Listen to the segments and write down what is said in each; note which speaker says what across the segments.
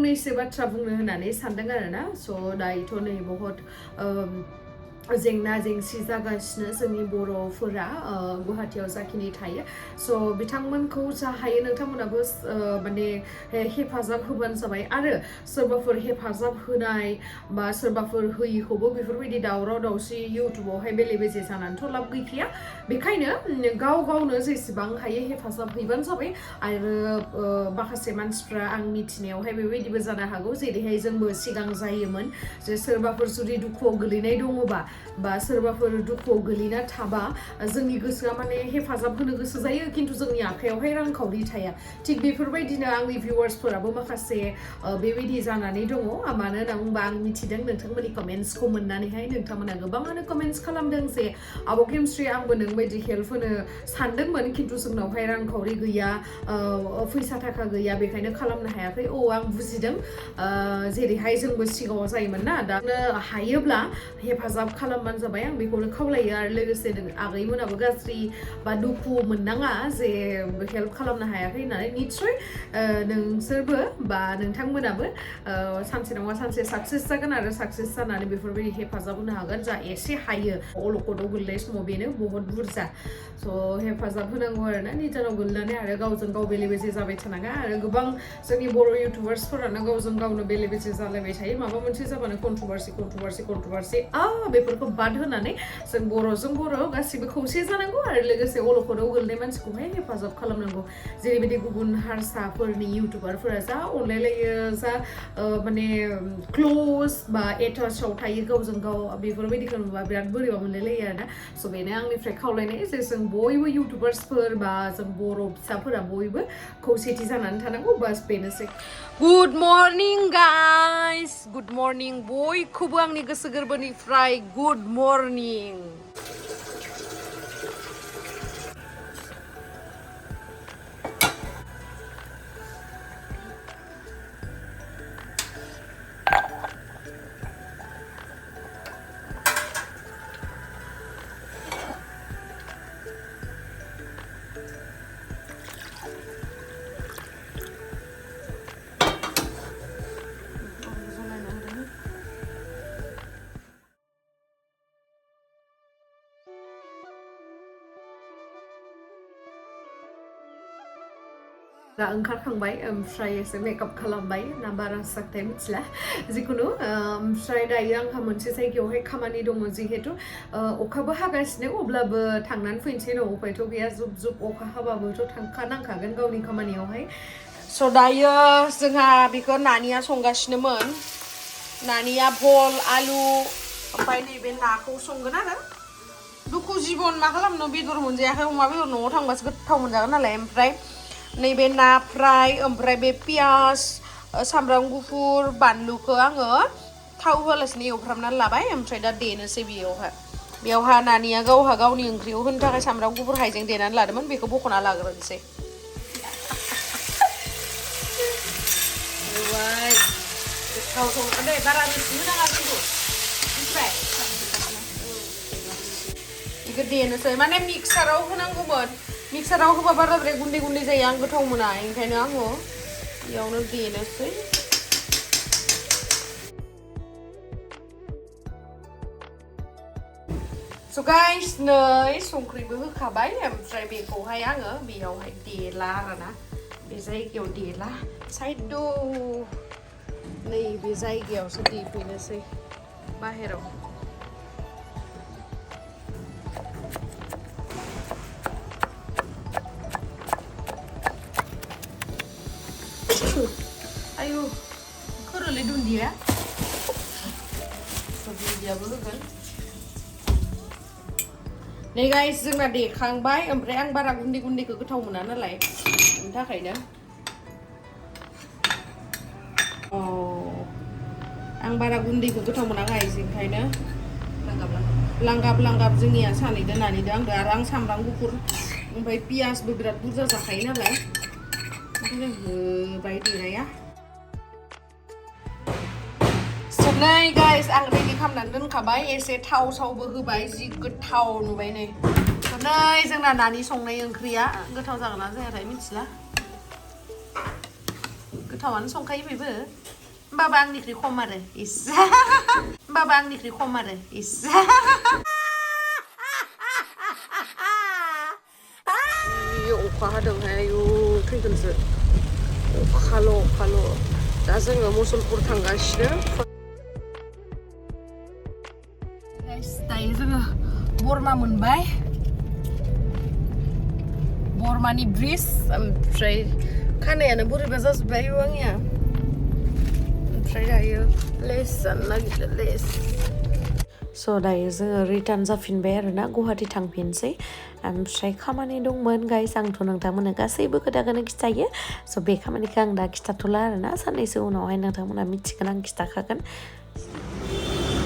Speaker 1: फंनैसो बाथ्रा बुंनो होननानै सानदों आरोना स' दायोथ' नै बहुत जेंना जेंसि जागासिनो जोंनि बर'फोरा गुवाहाटियाव जाखिनि थायो स' बिथांमोनखौ जा हायो नोंथांमोनाबो माने हेफाजाब होबानो जाबाय आरो सोरबाफोर हेफाजाब होनाय बा सोरबाफोर होयिखौबो बेफोरबायदि दावराव दावसि इउटुबावहाय बेले बेजे जानानैथ' लाब गैखाया बेखायनो गाव गावनो जेसेबां हायो हेफाजाब हैबानो जाबाय आरो माखासे मानसिफ्रा आं मिथिनायावहाय बेबायदिबो जानो हागौ जेरैहाय जोंबो सिगां जायोमोन जे सोरबाफोर जुदि दुखुआव गोलैनाय दङबा बा सोरबाफोर दुखुआव गोलैना थाबा जोंनि गोसोआ माने हेफाजाब होनो गोसो जायो खिन्थु जोंनि आखायावहाय रांखावरि थाया थिग बेफोरबायदिनो आंनि भिउवार्सफोराबो माखासे बेबायदि जानानै दङ मानो होनना बुंबा आं मिथिदों नोंथांमोननि कमेन्ट्सखौ मोननानैहाय नोंथांमोना गोबाङानो कमेन्ट्स खालामदों जे आब' केमस्ट्रि आंबो नोंबायदि हेल्प होनो सानदोंमोन खिन्थु जोंनावहाय रांखावरि गैया फैसा थाखा गैया बेखायनो खालामनो हायाखै आं बुजिदों जेरैहाय जोंबो सिगाङाव जायोमोन ना दा हायोब्ला हेफाजाब खालामबानो जाबाय आं बेखौनो खावलायो आरो लोगोसे आगैमोनाबो गाज्रि बा दुखु मोननाङा जे हेल्प खालामनो हायाखै होननानै निस्सय नोंसोरबो बा नोंथांमोनाबो सानसे नङा सानसे साक्सेस जागोन आरो साक्सेस जानानै बेफोरबायदि हेफाजाब होनो हागोन जा एसे हायो अलखदाव गोलैनाय समाव बेनो बहुत बुरजा स' हेफाजाब होनांगौ आरोना निजानाव गोलैनानै आरो गावजों गाव बेले बेजे जाबाय थानाङा आरो गोबां जोंनि बर' इउटुबार्सफोरानो गावजों गावनो बेले बेजे जालायबाय थायो माबा मोनसे जाबानो कन्ट्रोभार्सि बेफोरखौ बाद होनानै जों बर'जों बर' गासिबो खौसे जानांगौ आरो लोगोसे अलखदाव गोलैनाय मानसिखौहाय हेफाजाब खालामनांगौ जेरैबायदि गुबुन हारसाफोरनि इउटुबारफोरा जा अनलायलायो जा माने क्ल'ज बा एटाचाव थायो गावजों गाव बेफोरबायदिखौ नुबा बिराद बोरैबा मोनलायलायो आरोना स' बेनो आंनिफ्राय खावलायनाय जे जों बयबो इउटुबार्सफोर बा जों बर' फिसाफोरा बयबो खौसेथि जानानै थानांगौ बास बेनोसै good morning guys good morning बयखौबो आंनि गोसो गोरबोनिफ्राय गुड मर्निं दा ओंखारखांबाय ओमफ्राय एसे मेकआप खालामबाय ना बारा साखथाय मिथिला जिखुनु ओमफ्राय दायो आंहा मोनसे जायगायावहाय खामानि दङ जिहेतु अखाबो हागासिनो अब्लाबो थांनानै फैनोसै न' उपायथ' गैया जुब जुब अखा हाबाबोथ' थांखानांखागोन गावनि खामानियावहाय स' दायो जोंहा बेखौ नानिया संगासिनोमोन नानिया भल आलु ओमफ्राय नैबे नाखौ संगोन आरो दुखु जिबन मा खालामनो बेदर मोनजायाखै अमा बेदर न'आव थांबासो गोथाव मोनजागोन नालाय ओमफ्राय नैबे ना फ्राय ओमफ्राय बे पियास सामब्राम गुफुर बानलुखौ आङो थाव होआलासिनो एवफ्रामनानै लाबाय ओमफ्राय दा देनोसै बेयावहा नानिया गावहा गावनि ओंख्रियाव होनो थाखाय सामब्राम गुफुर हाइजें देनानै लादोंमोन बेखौ बख'ना लाग्रोनोसै गोथाव संगोन दे बारा रोसि होनाङा खिन्थु मिथिबाय बेखौ देनोसै माने मिक्साराव होनांगौमोन मिक्साराव होबा बाराद्राय गुन्दै गुन्दै जायो आं गोथाव मोना ओंखायनो आङो बेयावनो देनोसै स' गाइस नै संख्रिबो होखाबाय ओमफ्राय बेखौहाय आङो बेयावहाय देला आरोना बे जायगायाव देला साइड नैबे जायगायावसो देफैनोसै बाहेराव आयु खोरोलै दुन्दिया दुन्दियाबो होगोन नै गाइस जोंना देखांबाय ओमफ्राय आं बारा गुन्दै गुन्दैखौ गोथाव मोना नालाय बेनि थाखायनो आं बारा गुन्दैखौ गोथाव मोना गाइस ओंखायनो लांगाब लांगाब जोंनिया सानैदो नानिदो आंदो आरो आं सामब्राम गुफुर ओमफ्राय पियासबो बिराद बुरजा जाखायो नालाय ओंखायनो होबाय देनाया नै गाइस आं रेडि खालामनानै दोनखाबाय एसे थाव सावबो होबाय जि गोथाव नुबाय नै जोंना नानि संनाय ओंख्रिया गोथाव जागोन ना जायाथाय मिथिला गोथावानो संखायो बेबो होमबाबो आंनिख्रुइ खम आरो इस होमबाबो आंनिख्रुइ खम आरो इस अखा हादोंहाय आयु थैगोनसो अखाल' दा जोङो मुसलपुर थांगासिनो दायो जोङो बरमा मोनबाय बरमानि ब्रिज ओमफ्राय खानायानो बोरैबा जाजोब्बाय आंनिया ओमफ्राय दायो लेस जानो नागिरदों लेस स' दायो जोङो रिटार्न जाफिनबाय आरोना गुवाहाटि थांफिनसै ओमफ्राय खामानि दंमोन गाइस आंथ' नोंथांमोननो गासैबो खोथाखौनो खिथायो स' बे खामानिखौ आं दा खिथाथ'ला आरोना साननैसो उनावहाय नोंथांमोना मिथिगोन आं खिथाखागोन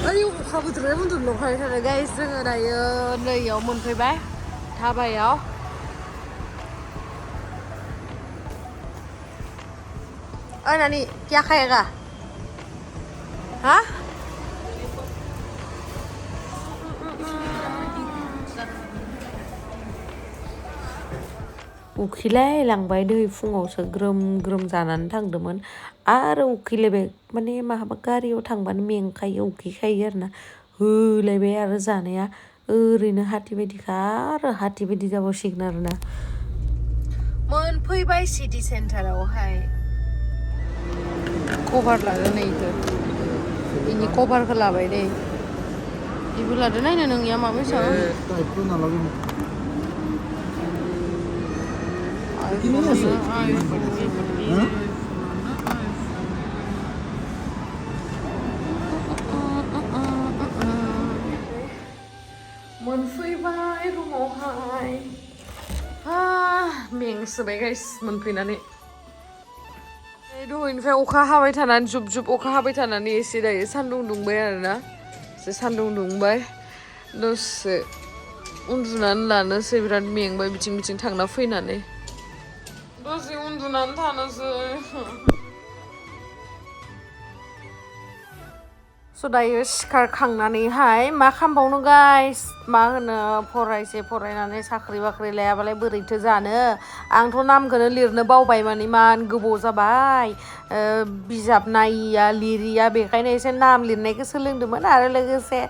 Speaker 1: ओइ अखा बोथोरा उन्दुनोखाय थानो गाइस जोङो दायो नैयाव मोनफैबाय धाबायाव ओइ नानि क्या खाएगा हा उखैलाय लांबाय दै फुङावसो ग्रोम ग्रोम जानानै थांदोंमोन आरो उखैलायबाय माने माहाबा गारियाव थांबानो मेंखायो उखैखायो आरोना होलायबाय आरो जानाया ओरैनो हाथि बायदिखा आरो हाथि बायदि जाबावसिगोन आरोना मोनफैबाय सिटि सेन्टारावहाय कभार लादो नै इखो इनि कभारखौ लाबाय दे इबो लादो नायनो नोंनिया माबायसा मोनफैबाय रुमावहाय मेंसोबाय गाइस मोनफैनानै दहायनिफ्राय अखा हाबाय थानानै जुब जुब अखा हाबाय थानानै एसे दायो सान्दुं दुंबाय आरोना एसे सान्दुं दुंबाय दसे उन्दुनानै लानोसै बिराद मेंबाय बिथिं थांना फैनानै दसे उन्दुनानै थानोसै स' दायो सिखारखांनानैहाय मा खालामबावनो गाइस मा होनो फरायनानै साख्रि बाख्रि लायाबालाय बोरैथो जानो आंथ' नामखौनो लिरनो बावबाय माने इमान गोबाव जाबाय बिजाब नायिया लिरिया बेखायनो एसे नाम लिरनायखौ सोलोंदोंमोन आरो लोगोसे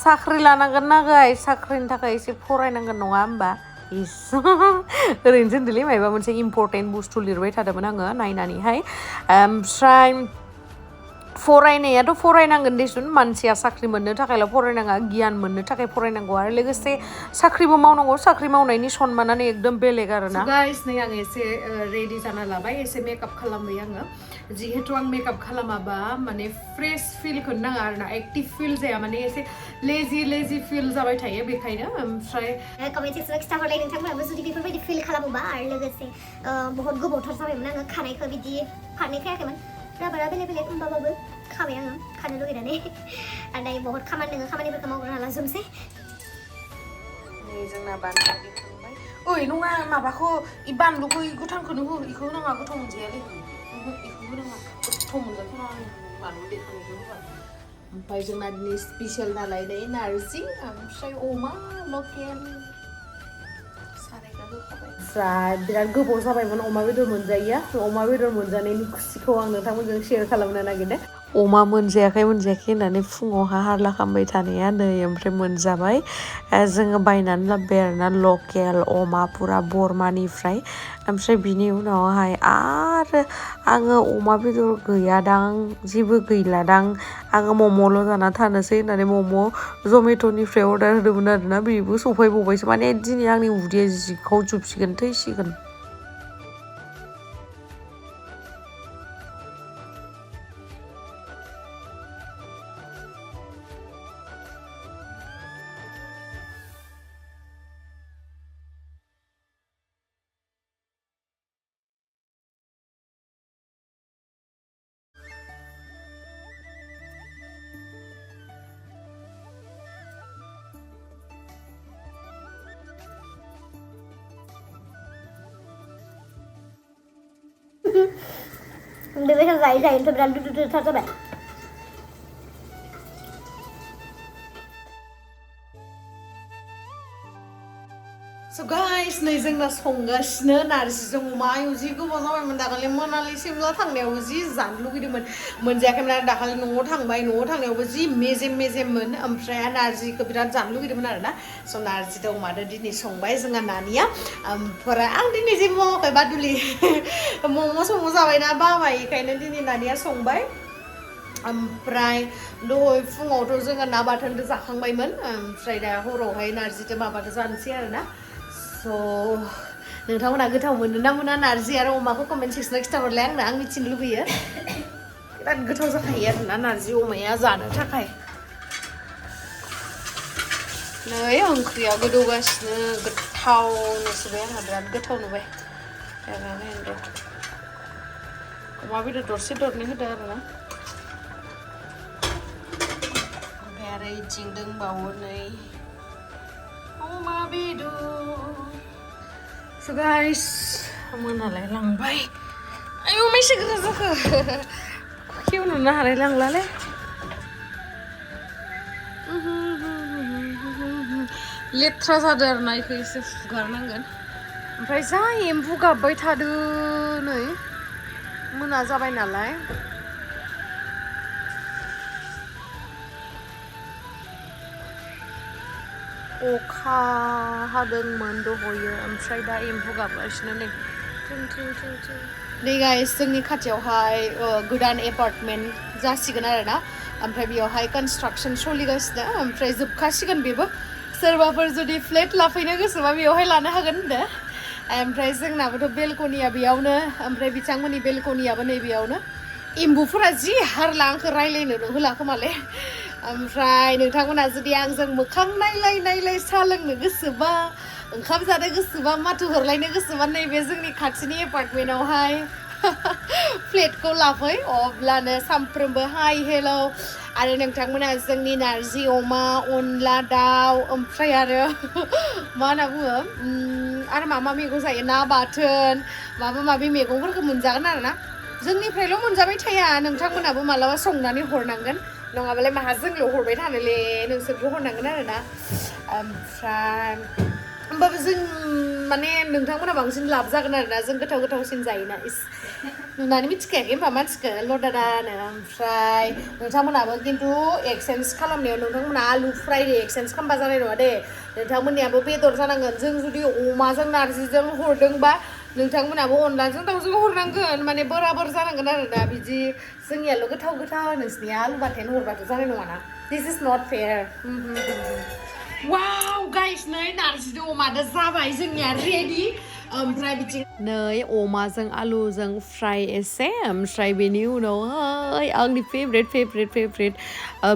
Speaker 1: साख्रि लानांगोन ना गाइस साख्रिनि थाखाय एसे फरायनांगोन नङा होमबा इस ओरैनोसो होनदोंलै माबा मोनसे इम्परटेन्ट बुस्थु लिरबाय थादोंमोन आङो नायनानैहाय ओमफ्राय फरायनायाथ' फरायनांगोन देसुन मानसिया साख्रि मोननो थाखायल' फरायनाङा गियान मोननो थाखाय फरायनांगौ आरो लोगोसे साख्रिबो मावनांगौ साख्रि मावनायनि सनमानानो एकदम बेलेग आरोना गाइस नै आं एसे रेडि जाना लाबाय एसे मेकआप खालामबाय आङो जिहेतु आं मेकआप खालामाबा माने फ्रेश फिलखौनो नाङा आरोना एक्टिभ फिल जाया माने एसे लेजि फिल जाबाय थायो बेखायनो ओमफ्राय कमेन्ट सेक्सनाव खिथाहरलाय नोंथांमोनाबो जुदि बेफोरबायदि फिल खालामोबा आरो लोगोसे बहुत गोबावथार जाबायमोन आङो खानायखौ बिदि फारनै खायाखैमोन राबारा बेलेग होमबाबो खाबाय आङो खानो लुगैनानै आरो दायो बहुत खामानि दङ खामानिफोरखौ मावग्रोना लाजोबनोसै नै जोंना बानलु देखांबाय ओइ नङा माबाखौ इ बानलुखौ गोथांखौनो हो इखौ होनाङा गोथाव मोनजायालै इखौ होनाङा गोथाव मोनजाथारा आं बानलु देखांनायखौ होबा ओमफ्राय जोंना दिनै स्पेसियेल नालाय नै नारजि ओमफ्राय अमा लकेल ओमफ्राय बिराद गोबाव जाबायमोन अमा बेदर मोनजायैया अमा बेदर मोनजानायनि खुसिखौ आं नोंथांमोनजों शेयार खालामनो नागिरदों अमा मोनजायाखै होननानै फुङावहा हारला खालामबाय थानाया नै ओमफ्राय मोनजाबाय जोङो बायनानै लाबोबाय आरोना लकेल अमा पुरा बरमानिफ्राय ओमफ्राय बिनि उनावहाय आरो आङो अमा बेदर गैयादां जेबो गैलादां आङो मम'ल' जाना थानोसै होननानै मम' जमेट'निफ्राय अर्डार होदोंमोन आरोना बेबो सफैबावबायसो माने दिनै आंनि उदैया जिखावजोबसिगोन थैसिगोन बेबायदिनो जायै बिराद दुदुथार जाबाय So guys, नै जोंना संगासिनो नारजिजों अमा आयौ जि गोबाव जाबायमोन दाखालि मोनालिसिमला थांनायावबो जि जानो लुगैदोंमोन मोनजायाखैमोन आरो दाखालि न'आव थांबाय न'आव थांनायावबो जि मेजेममोन ओमफ्राय नारजिखौ बिराद जानो लुगैदोंमोन आरोना स' नारजिजों अमाजों दिनै संबाय जोंहा नानिया ओमफ्राय आं दिनै जेबो मावाखै बादुलि मम' जाबायना बाबाय बेखायनो दिनै नानिया संबाय ओमफ्राय दहाय फुङावथ' जोङो ना बाथोनजों जाखांबायमोन ओमफ्राय दा हरावहाय नारजिजों माबाजों जानोसै आरोना स' नोंथांमोना गोथाव मोनो ना मोना नारजि आरो अमाखौ कमेन्ट सेक्सनाव खिथाहरलाय आंनो आं मिथिनो लुबैयो बिराद गोथाव जाखायो आरोना नारजि अमाया जानो थाखाय नै ओंख्रिया गोदौगासिनो गोथाव नुसोबाय आंहा बिराद गोथाव नुबाय अमा बेदर दरसे दरनै होदो आरोना ओमफ्राय आरो इथिं दंबावो नै अमा बेदर So guys, मोनालाय लांबाय आयौ मायसे गोरा जाखो खेवनोनो हालाय लांलालै लेथ्रा जादों आरोना इखौ एसे फुगारनांगोन ओमफ्राय जा एम्बु गाबबाय थादों नै मोना जाबाय नालाय अखा हादोंमोन दहयो ओमफ्राय दा एम्बु गाबगासिनो नै नै गाइस जोंनि खाथियावहाय गोदान एपार्टमेन्ट जासिगोन आरोना ओमफ्राय बेयावहाय कनस्ट्राक्सन सोलिगासिनो ओमफ्राय जोबखासिगोन बेबो सोरबाफोर जुदि फ्लेट लाफैनो गोसोबा बेयावहाय लानो हागोन होनदो ओमफ्राय जोंनाबोथ' बेलकनिया बेयावनो ओमफ्राय बिथांमोननि बेलकनियाबो नै बेयावनो एम्बुफोरा जि हारला आंखौ रायलायनो होला खोमाले ओमफ्राय नोंथांमोना जुदि आंजों मोखां नायलाय साहा लोंनो गोसोबा ओंखाम जानो गोसोबा माथो हरलायनो गोसोबा नैबे जोंनि खाथिनि एपार्टमेन्टआवहाय फ्लेटखौ लाफै अब्लानो सानफ्रोमबो हाय हेलौ आरो नोंथांमोना जोंनि नारजि अमा अनला दाउ ओमफ्राय आरो मा होनना बुङो आरो मा मैगं जायो ना बाथोन माबा माबि मैगंफोरखौ मोनजागोन आरोना जोंनिफ्रायल' मोनजाबाय थाया नोंथांमोनाबो मालाबा संनानै हरनांगोन नङाबालाय माहा जोंल' हरबाय थानोले नोंसोरबो हरनांगोन आरोना ओमफ्राय होमबाबो जों माने नोंथांमोना बांसिन लाब जागोन आरोना जों गोथावसिन जायोना इस नुनानै मिथिखायाखै होनबा मानसिखौ लदादानो ओमफ्राय नोंथांमोनाबो खिन्थु एक्सचेन्ज खालामनायाव नोंथांमोना आलु फ्राइडे एक्सचेन्ज खालामबा जानाय नङा दे नोंथांमोननियाबो बेदर जानांगोन जों जुदि अमाजों नारजिजों हरदोंबा नोंथांमोनाबो अनलाजों दाउजों हरनांगोन माने बराबर जानांगोन आरोना बिदि जोंनियाल' गोथाव नोंसिनिया आलु बाथोन हरबाथ' जानाय नङाना दिस इज नट फेयार वाव गाइस नै नारजिजों अमाजों जाबाय जोंनिया रेडि ओमफ्राय बिदि नै अमाजों आलुजों फ्राय एसे ओमफ्राय बेनि उनावहाय आंनि फेभरेट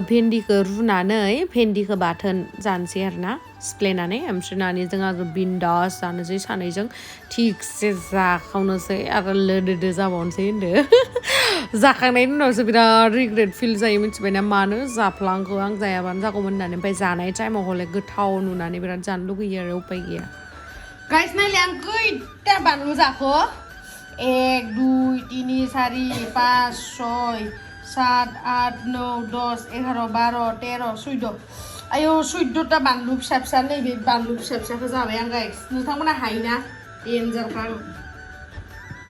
Speaker 1: भेन्दिखौ रुनानै भेन्दिखौ बाथोन जानोसै आरोना सिफ्लेनानै ओमफ्राय नानिजों आरो बिन्दास जानोसै सानैजों थिगसे जाखावनोसै आरो लोदोदो जाबावनोसै होनदो जाखांनायनि उनावसो बिराद रिग्रेट फिल जायो मिथिबायना मानो जाफ्लांखो आं जायाबानो जागौमोन होननानै ओमफ्राय जानाय टाइमाव हले गोथाव नुनानै बिराद जानो लुगैयो आरो उपाय गैया गाइस नायले आं खैथा बानलु जाखो 1 2 3 4 5 6 7 8 9 10 11 12 13 14 आयौ 14ता बानलु फिसा नैबे बानलु फिसाखौ जाबाय आं गाइस नोंथांमोना हायोना डेन्जारखा